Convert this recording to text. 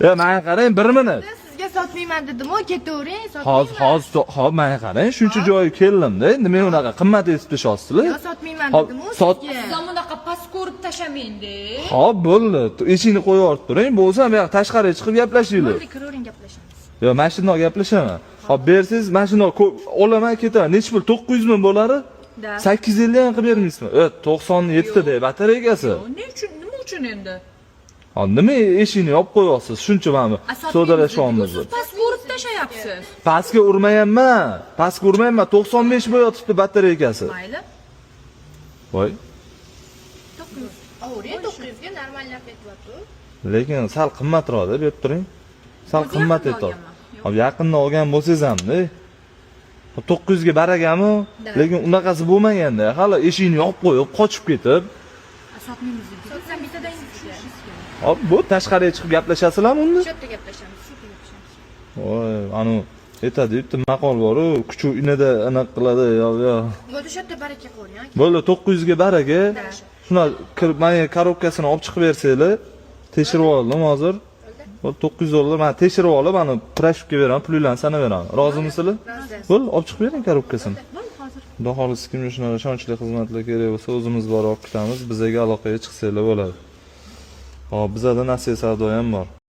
E, menga qarang, bir minut. Sizga sotmayman dedim-ku, ketavering, Hozir, sotmayman. hozir, hop, menga qarang, shuncha joyga keldimda, nima unaqa qimmat etib tashlayapsizlar? Yo, sotmayman Hop, dedim-ku sot- sizga. Siz ham unaqa past ko'rib tashamangda. Hop, bo'ldi. Eshikni qo'yib yuborib turing, bo'lsa bu yoq tashqariga chiqib gaplashinglar. Bo'ldi, kiravering, gaplashamiz. Yo, mana shundoq gaplashaman. Hop, bersangiz, mana shundoq olaman, ketaman. Nechi pul? 900 ming bo'ladi? Da. 850 ham qilib bermaysizmi? E, 97 de batareykasi. Ne uchun, nima uchun endi? Ha, nima eshikni yopib qo'yapsiz? Shuncha mana A, sotmaymiz savdolashyapmiz. dediku, siz past ko'rib tashlayapsiz. Pastga urmayapman. Pastga urmayapman. 95 bo'lyotibdi batareykasi. Mayli. Voy. Overing, 900 ga normal narx aytyapti. Lekin sal qimmatroqda berib turing. Sal O'zi qimmat yaqinda aytyapti. olganman. Hop, yaqinda olgan bo'lsangiz hamda. 900 ga baragami? Da. Lekin unaqasi bo'lmaganda, hali eshikni yopib qo'yib, qochib ketib, A, sotmaymiz dediku. Siz ham bittadan tushishingiz kerak. hop, bu tashqariga chiqib gaplashasizlarmi unda? Shu yerda gaplashamiz, shu yerda gaplashamiz. Voy, anu aytadi, bitta maqol bor-u, kuchu inida anaqa qiladi, yo yo. Bo'ldi, shu yerda baraka qilavering, aka. Bo'ldi, 900 ga baraka. Shuna kirib menga korobkasini olib chiqib bersanglar, tekshirib oldim hozir. Bo'ldi, 900 dollar mana tekshirib olib, mana proshibga beraman, pulinglarni sanab beraman. Rozimisizlar? Rozi. Bo'ldi, olib chiqib bering korobkasini. Bo'ldi hozir. Xudo xohlasa kimga shunaqa ishonchli xizmatlar kerak bo'lsa, o'zimiz borib olib ketamiz, bizaga aloqaga chiqsanglar bo'ladi. Hop, bizada nasiya savdo ham bor.